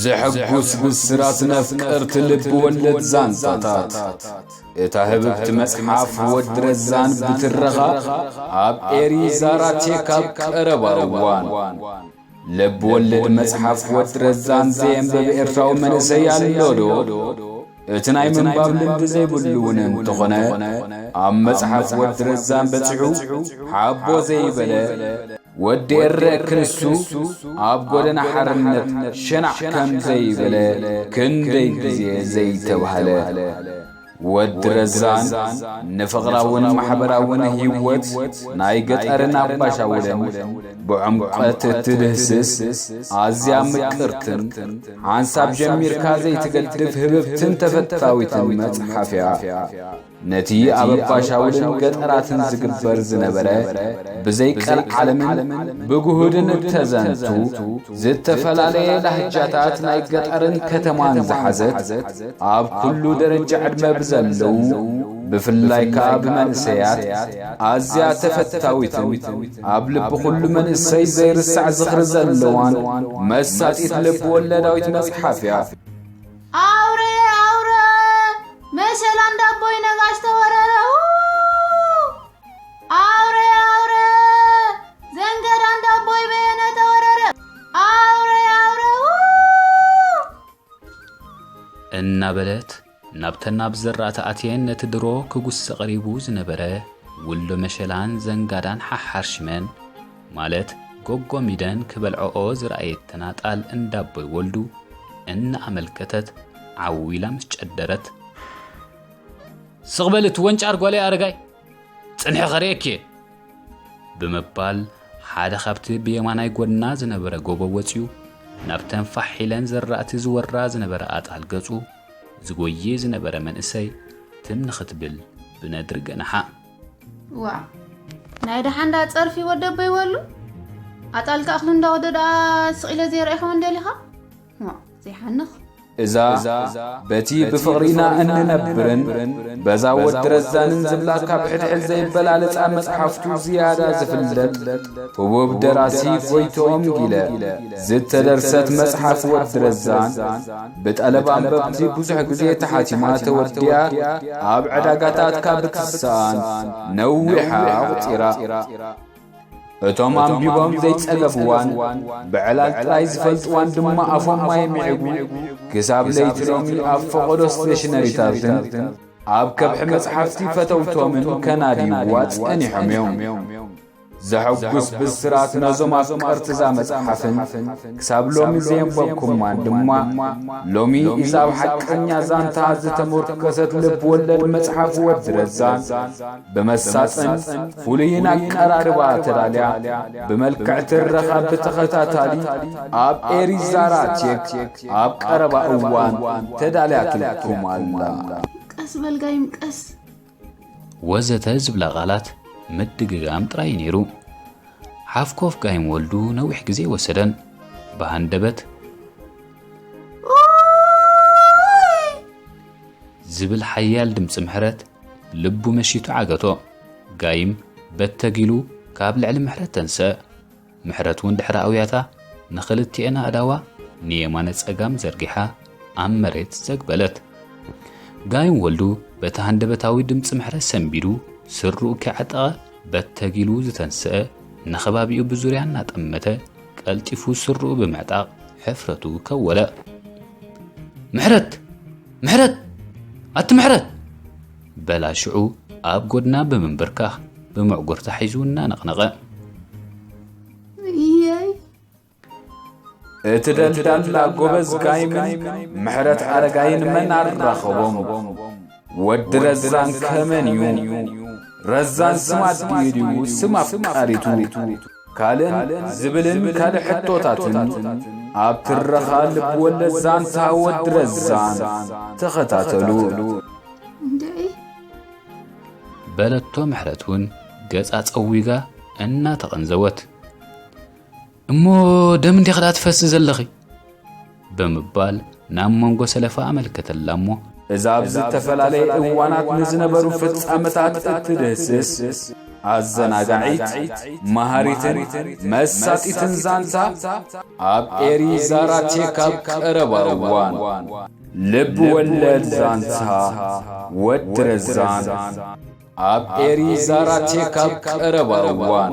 ዘሐጉስ ብስራት ነፍቀርቲ ልብ ወለድ ዛንታታት። እታ ህብብቲ መጽሓፍ ወዲ ረዛን ብትረኻ ኣብ ኤሪ ዛራ ቴክ ኣብ ቀረባ እዋን። ልብ ወለድ መጽሓፍ ወዲ ረዛን ዘየንበበ ኤርትራዊ መንእሰይ ኣሎ ዶ? እቲ ናይ ምንባብ ልምዲ ዘይብሉ እውን እንተኾነ፣ ኣብ መጽሓፍ ወዲ ረዛን በጺሑ ሓቦ ዘይበለ ወዲ ኤረ ክንሱ ኣብ ጎደና ሓርነት ሸናዕ ከም ዘይበለ ክንደይ ግዜ ዘይተባህለ። ወዲ ረዛን ንፍቕራውን ማሕበራውን ህይወት ናይ ገጠርን ኣባሻውልን ብዕምቀት እትድህስስ ኣዝያ ምቅርትን ሓንሳብ ጀሚርካ ዘይትገድፍ ህብብትን ተፈታዊትን መጽሓፍ እያ። ነቲ ኣብ ኣባሻውልን ገጠራትን ዝግበር ዝነበረ ብዘይ ቀልዓለምን ብግሁድን ተዘንቱ ዝተፈላለየ ላህጃታት ናይ ገጠርን ከተማን ዝሓዘት፣ ኣብ ኩሉ ደረጃ ዕድመ ብዘለዉ ብፍላይ ከኣ ብመንእሰያት ኣዝያ ተፈታዊትን ኣብ ልቢ ኩሉ መንእሰይ ዘይርሳዕ ዝኽሪ ዘለዋን መሳጢት ልብ ወለዳዊት መጽሓፍ እያ። ኣውረ ኣውረ መሸላ እንዳቦይ ነጋሽ ተወረረ። ኡ! ኣውረ ኣውረ ዘንገዳ እንዳቦይ በየነ ተወረረ። ኣውረ ኣውረ ኡ! እናበለት ናብተን ኣብ ዘራእቲ ኣትየን ነቲ ድሮ ክጉሲ ቀሪቡ ዝነበረ ውሎ መሸላን ዘንጋዳን ሓሓር ሽመን ማለት ጎጎሚደን ክበልዐኦ ዝረኣየተን ኣጣል እንዳቦይ ወልዱ እናኣመልከተት ዓው ኢላ ምስ ጨደረት፣ ስቕ በል እቲ ወንጫር ጓለይ ኣረጋይ፣ ጽንሒ ኸርእየኪ እየ ብምባል ሓደ ካብቲ ብየማናይ ጎድና ዝነበረ ጎቦ ወጺኡ ናብተን ፋሕ ኢለን ዘራእቲ ዝወራ ዝነበረ ኣጣል ገጹ ዝጎየ ዝነበረ መንእሰይ ትም ንኽትብል ብነድሪ ገንሓ። ዋእ ናይ ደሓንዳ ጸርፊ ወደበይ ወሉ ኣጣልካ እኽሊ እንዳወደዳ ስቕ ኢለ ዘይረኣይኻወን ደሊኻ? ዋእ ዘይሓንኽ። እዛ በቲ ብፍቕሪና እንነብርን በዛ ወዲ ረዛንን ዝብላ ካብ ሕድሕድ ዘይበላለጻ መጽሓፍቱ ዝያዳ ዝፍለጥ ህቡብ ደራሲ ጎይትኦም ጊለ ዝተደርሰት መጽሓፍ ወዲ ረዛን ብጠለብ ኣንበብቲ ብዙሕ ግዜ ተሓቲማ ተወዲኣ ኣብ ዕዳጋታት ካብ ትሰኣን ነዊሓ ኣቑጺራ። እቶም ኣንቢቦም ዘይጸገብዋን ብዕላል ጥራይ ዝፈልጥዋን ድማ ኣፎም ኣይምዕጉ ክሳብ ለይቲ ሎሚ ኣብ ፈቐዶ ስቴሽነሪታትን ኣብ ከብሒ መጽሓፍቲ ፈተውቶምን ከናድይዋ ጸኒሖም እዮም። ዘሐጉስ ብስራት ነዞም ኣፍቀርቲ እዛ መጽሓፍን ክሳብ ሎሚ ዘየንበብኩማን ድማ ሎሚ እዛ ኣብ ሓቀኛ ዛንታ ዝተመርኮሰት ልብ ወለድ መጽሓፍ ወዲ ረዛን ብመሳጥን ፍሉይን ኣቀራርባ ተዳልያ ብመልክዕ ትረኻ ብተኸታታሊ ኣብ ኤሪዛራ ቴክ ኣብ ቀረባ እዋን ተዳልያትልኩም ኣላ። ቀስ በል ጋይም ቀስ። ወዘተ ዝብላ ቃላት ምድግጋም ጥራይ ነይሩ። ሓፍ ኮፍ ጋይም ወልዱ ነዊሕ ግዜ ወሰደን። ብሃንደበት ዝብል ሓያል ድምጺ ምሕረት ልቡ መሺቱ ዓገቶ። ጋይም በተግ ኢሉ ካብ ልዕሊ ምሕረት ተንሰእ። ምሕረት እውን ድሕሪ ኣውያታ ንኽልቲኤን ኣእዳዋ ንየማነ ጸጋም ዘርጊሓ ኣብ መሬት ዘግ በለት። ጋይም ወልዱ በቲ ሃንደበታዊ ድምጺ ምሕረት ሰንቢዱ ስርኡ ከይዓጠቐ በተግ ኢሉ ዝተንስአ ንኸባቢኡ ብዙርያ እናጠመተ ቀልጢፉ ስርኡ ብምዕጣቕ ሕፍረቱ ከወለ። ምሕረት! ምሕረት! ኣቲ ምሕረት! በላ ሽዑ ኣብ ጎድና ብምንብርካኽ ብምዕጉርታ ሒዙ እናነቕነቐ። እየይ እቲ ደልዳላ ጎበዝ ጋይምን ምሕረት ኣረጋይን መን ኣራኸቦም? ወዲ ረዛን ከመን እዩ? ረዛን ስም ኣዲኡ ድዩ ስም ኣፍቃሪቱ? ካልእን ዝብልን ካልእ ሕቶታትን ኣብ ትረኻ ልብወለድ ዛንታ ወዲ ረዛን ተኸታተሉ። እንድዒ በለቶ ምሕረት እውን ገጻ ጸዊጋ እናተቐንዘወት፣ እሞ ደም እንዲኺ ደኣ ትፈሲ ዘለኺ? ብምባል ናብ መንጎ ሰለፋ ኣመልከተላ እሞ፣ እዛ ኣብ ዝተፈላለየ እዋናት ንዝነበሩ ፍጻመታት እትድህስስ ኣዘናጋዒት፣ መሃሪትን መሳጢትን ዛንታ ኣብ ኤሪ ዛራ ቴክ ኣብ ቀረባ እዋን። ልብ ወለድ ዛንታ ወዲ ረዛን ኣብ ኤሪ ዛራ ቴክ ኣብ ቀረባ እዋን።